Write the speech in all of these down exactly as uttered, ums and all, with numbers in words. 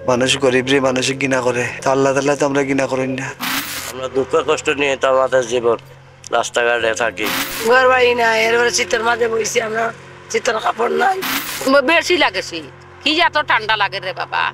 মানুষ গরিবরে মানুষে ঘৃণা করে, তা আল্লাহ তাআলা তো আমরা ঘৃণা করইন না। আমরা দুঃখ কষ্ট নিয়ে তো আমাদের জীবন, রাস্তাঘাটে থাকি। ঘর বাড়ি নাই, এরপরে শীতর মাঝে বইছি আমরা, শীতর কাপড় নাই। ব-, বেশি লাগে শীত, কি যে এত ঠান্ডা লাগে রে বাবা।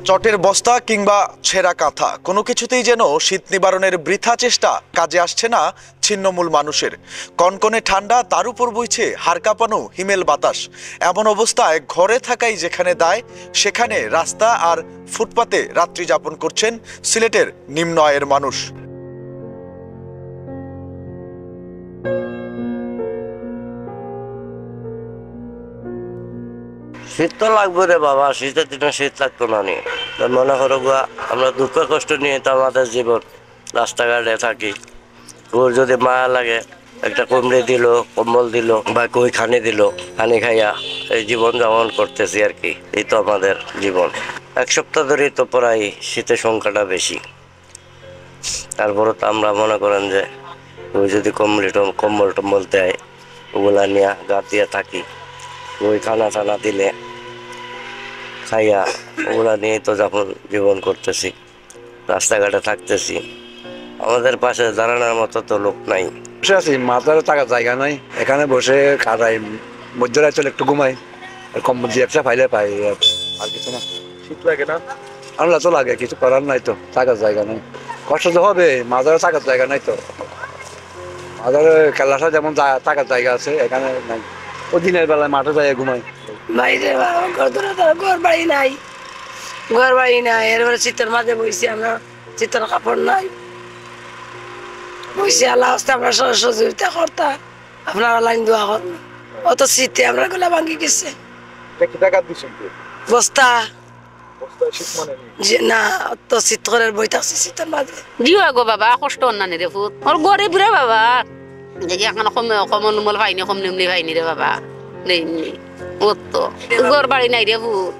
চটের বস্তা কিংবা ছেঁড়া কাঁথা, কোনো কিছুতেই যেন শীত নিবারণের বৃথা চেষ্টা কাজে আসছে না ছিন্নমূল মানুষের। কনকনে ঠান্ডা, তার উপর বইছে হাড়কাঁপানো হিমেল বাতাস। এমন অবস্থায় ঘরে থাকাই যেখানে দায়, সেখানে রাস্তা আর ফুটপাতে রাত্রি যাপন করছেন সিলেটের নিম্ন আয়ের মানুষ। শীত তো লাগবে রে বাবা, শীতের দিনে শীত লাগতো না নি? তো মনে করো গা, আমরা দুঃখ কষ্ট নিয়ে তো আমাদের জীবন, রাস্তাঘাটে থাকি। ওর যদি মায়া লাগে, একটা কুমড়ি দিল, কম্বল দিল বা কই খানি দিল, খানি খাইয়া এই জীবন যাপন করতেছি আর কি। এই তো আমাদের জীবন। এক সপ্তাহ ধরেই তো প্রায় শীতের সংখ্যাটা বেশি। তারপরে তো আমরা মনে করেন যে ওই যদি কম্বল টম-, কম্বল টম্বল দেয়, ওগুলা নিয়ে গাদ দিয়া থাকি। ওই খানা টানা দিলে খাইয়া ওগুলা নিয়ে তো যখন জীবন করতেছি, রাস্তাঘাটে থাকতেছি, আমাদের পাশে দাঁড়ানোর মতো তো লোক নাই। বসে আছি, মাথার থাকার জায়গা নাই, এখানে বসে কাটাই, মধ্যরাত হলে একটু ঘুমাই, আর কম্বল দিয়ে একটা ফাইলে পাই, আর, আর কিছু না। শীত লাগে না? ঠান্ডা তো লাগে, কিছু করার নাই তো, থাকার জায়গা নাই। কষ্ট তো হবে, মাজারে থাকার জায়গা নাই তো। মাজারে কেল্লাসা যেমন জা-, থাকার জায়গা আছে, এখানে নাই। ও দিনের বেলায় মাঠে যাই ঘুমাই। বাইরে বা-, ঘর ধরে তো ঘর বাড়ি নাই, ঘর বাড়ি নাই। এরপরে শীতর মাঝে বইছি আমরা, শীতর কাপড় নাই। বইছি, আল্লাহ আস্তে আমরা সহ-, সহযোগিতা করতা, আপনারা লাইন দোয়া করুন। অত শীতে আমরা গলা ভাঙি গেছে। এটা কি টাকা দিছেন কি? বস্তা। বস্তায় শীত মানে নি? যে না, অত শীত করে বই থাকছে শীতর মাঝে। জি হয় গো বাবা, কষ্ট অন্যানি রে পুত। ওর গরিব রে বাবা। দেখি এখন কম, কমল উমল পাইনি, কম নিমলি পাইনি রে বাবা। নেই, নেই। ও তো ঘর বাড়ি নাই রে পুত।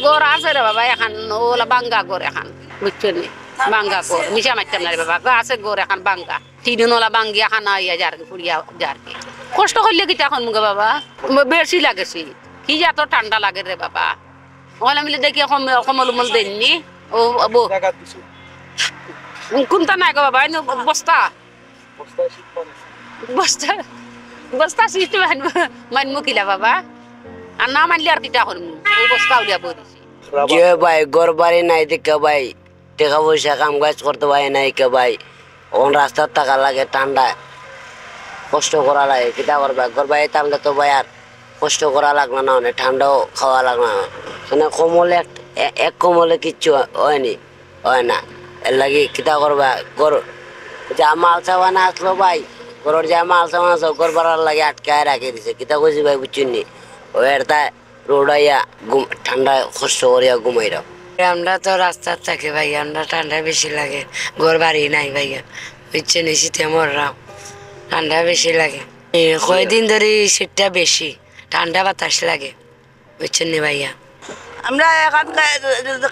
ঘর আছে রে বাবা, এখন ওলা ভাঙ্গা ঘর এখন। বুঝছো নি? ভাঙ্গা ঘর। মিছা মারতাম না রে বাবা। ঘর আছে ঘর এখন ভাঙ্গা। টিন ওলা ভাঙ্গিয়া খানা ইয়া যার কি, পুড়িয়া যার কি। কষ্ট করলে কিতা করমু গো বাবা? ব-, বেশি লাগে শীত। কি যে এত ঠান্ডা লাগে রে বাবা। ওলা মিলে দেখি কম-, কমল উমল দেননি। ও, ও, বো। টাকা দিছে। কোনটা নাই গো বাবা? এই বস্তা। বস্তায় শীত মানে? বস্তা, বস্তা শীত মানমু, মানমু কিলা বাবা? আর না মানলে আর কিতা করমু? ও বস্তা উলিয়া বই দিছি। জি ভাই, ঘর বাড়ি নাই দেখে ভাই, টাকা পয়সা কাম কাজ করতে পারি নাই কে ভাই। অখন রাস্তাত থাকা লাগে ঠান্ডায়, কষ্ট করা লাগে, কিতা করবা? ঘর বাড়ি থাকলে তো ভাই আর কষ্ট করা লাগলো না, অনেক ঠান্ডাও খাওয়া লাগলো না। মানে কম্বলে এক, এ-, এক কম্বলে কিচ্ছু হয়নি, হয় না। এর লাগি কিতা করবা? ঘর যা মাল সামান আসলো ভাই, ঘরর যা মাল সামান আসলো, ঘর ভাড়ার লাগি আটকায় রাখি দিছে। কিতা কইছি ভাই, বুঝছইন নি? ও এর তাই রোড আইয়া ঘুম-, ঠান্ডায় কষ্ট করিয়া ঘুমাইরাম। আমরা তো রাস্তাত থাকি ভাই, আমরা ঠান্ডা বেশি লাগে, ঘর বাড়ি নাই ভাইয়া, বুঝছইন নি? শীতে মররাম, ঠান্ডা বেশি লাগে। এ, কয়দিন ধরি শীতটা বেশি, ঠান্ডা বাতাস লাগে, বুঝছইন নি ভাইয়া? আমরা এখন খে-,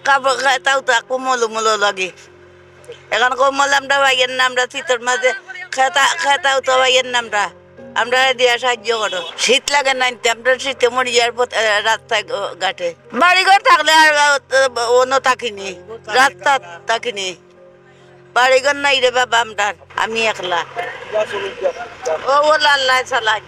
খে-, খেতাও তো কম্বল উমল লাগে, এখন কম্বল আমরা পাইয়ার না, আমরা শীতর মাঝে খেতা, খেতাও তো পাইয়ার না আমরা। আমরা দিয়া সাহায্য করো। শীত লাগে না নিতে, আমরা শীতে মরি যার পথ-, এ, রাস্তায় গ-, ঘাটে। বাড়িঘর থাকলে আর, আ, অন্য থাকিনি, রাস্তা থাকিনি। বাড়িঘর নাই রে বাবা আমরার, আমি একলা। ও ওলা আল্লাহ চালাই,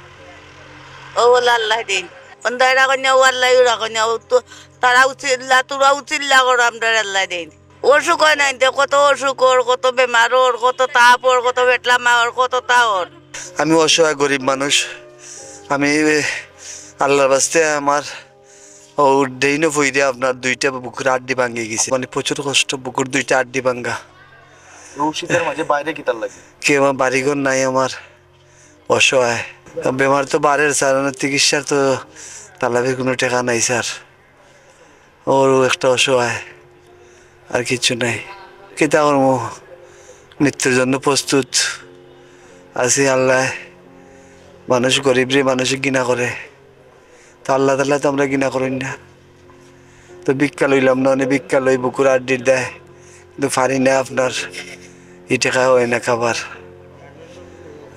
ও ওলা আল্লাহ দিন। অন্দাইরা কইনা ও আল্লাহ উড়া কইনা, ও তো তারাও চিল্লা, তোরাও চিল্লা করো, আমরার আল্লাহ দিন। অসুখ হয় নাই তে, কত অসুখ ওর, কত বেমার ওর, কত তাপ ওর, কত পেটলামা ওর, কত তা ওর। আমি অসহায় গরিব মানুষ, আমি, এ, আল্লাহর বাস্তে আমার ও ডেইনো ফইরে আপনার দুইটা বুকুর আড্ডি ভাঙ্গি গেছে, মানে প্রচুর কষ্ট, বুকুর দুইটা আড্ডি ভাঙ্গা। এই শীতের মাঝে বাইরে কিতার লাগি? কি আমার বাড়িঘর নাই, আমার অসহায়। বেমার তো বাড়ের স্যার, মানে চিকিৎসার তো তালাবির কোনো টাকা নাই স্যার। ওরও একটা অসহায়, আর কিছু নাই। কিতা করমু? মৃত্যুর জন্য প্রস্তুত আছি। আল্লাহ, মানুষ গরিবরে মানুষে ঘৃণা করে, তো আল্লাহ তাআলা তো আমরা ঘৃণা করইন না। তো ভিক্ষা লইলাম না, অনে ভিক্ষা লই বুকুর আড্ডির দেয়, কিন্তু পারি না আপনার, এই টাকা হয় না খাবার।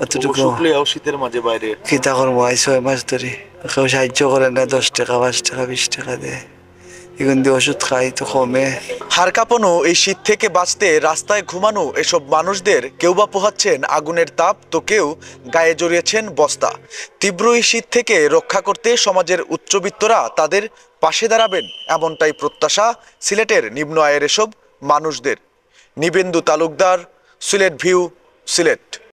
অতটুকু অবশ্য প্লেয়াও শীতের মাঝে বাইরে। কিতা করবো, আই ছয় মাস ধরি কেউ সাহায্য করে না, দশ টাকা, পাঁচ টাকা, বিশ টাকা দেয়। এগুন দিয়ে ওষুধ খাই তো কমে। হাড় কাঁপানো এই শীত থেকে বাঁচতে রাস্তায় ঘুমানো এসব মানুষদের কেউ বা পোহাচ্ছেন আগুনের তাপ, তো কেউ গায়ে জড়িয়েছেন বস্তা। তীব্র এই শীত থেকে রক্ষা করতে সমাজের উচ্চবিত্তরা তাদের পাশে দাঁড়াবেন, এমনটাই প্রত্যাশা সিলেটের নিম্ন আয়ের এসব মানুষদের। নিবেন্দু তালুকদার, সিলেট ভিউ, সিলেট।